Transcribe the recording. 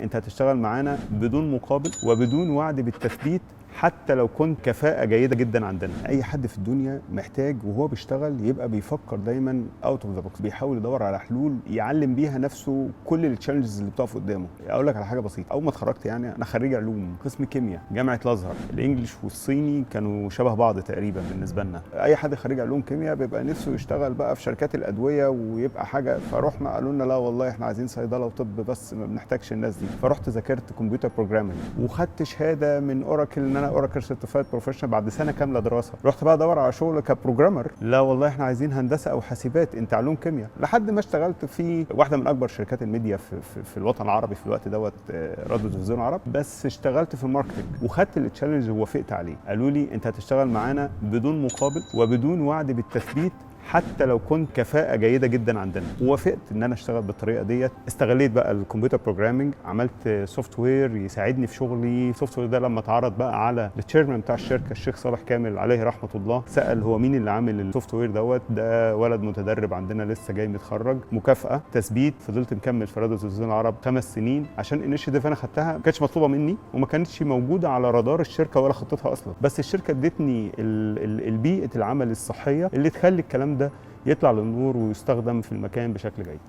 انت هتشتغل معانا بدون مقابل وبدون وعد بالتثبيت، حتى لو كنت كفاءة جيدة جدا عندنا. أي حد في الدنيا محتاج وهو بيشتغل يبقى بيفكر دايما out of the box، بيحاول يدور على حلول يعلم بيها نفسه كل ال challenges اللي بتقف قدامه. أقول لك على حاجة بسيطة، أول ما اتخرجت، يعني أنا خريج علوم قسم كيمياء جامعة الأزهر، ال English والصيني كانوا شبه بعض تقريبا بالنسبة لنا. أي حد خريج علوم كيمياء بيبقى نفسه يشتغل بقى في شركات الأدوية ويبقى حاجة. فروحنا قالوا لنا: لا والله، احنا عايزين صيدلة وطب بس، ما بنحتاجش الناس دي. فرحت ذاكرت computer programming وخدت شهادة من Oracle ان انا Oracle certified professional بعد سنة كاملة دراسه. رحت بقى ادور على شغل ك programmer، لا والله، احنا عايزين هندسة او حاسبات، انت علوم كيمياء. لحد ما اشتغلت في واحدة من اكبر شركات الميديا في الوطن العربي في الوقت دوت، راديو تلفزيون العرب، بس اشتغلت في ال marketing وخدت ال challenge ووافقت عليه. قالوا لي: انت هتشتغل معانا بدون مقابل وبدون وعد بالتثبيت، حتى لو كنت كفاءة جيدة جدا عندنا. ووافقت ان انا اشتغل بالطريقة ديت. استغليت بقى ال computer programming، عملت software يساعدني في شغلي. ال software ده لما اتعرض بقى على ال chairman بتاع الشركة، الشيخ صالح كامل عليه رحمة الله، سأل: هو مين اللي عامل ال software دوت؟ ده ولد متدرب عندنا لسه جاي متخرج. مكافأة، تثبيت. فضلت مكمل في راديو تلفزيون العرب 5 سنين عشان initiative انا خدتها ما كانتش مطلوبة مني وما كانتش موجودة على رادار الشركة ولا خطتها اصلا، بس الشركة ادتني البيئة العمل الصحية اللي تخلي الكلام ده يطلع للنور ويستخدم في المكان بشكل جيد.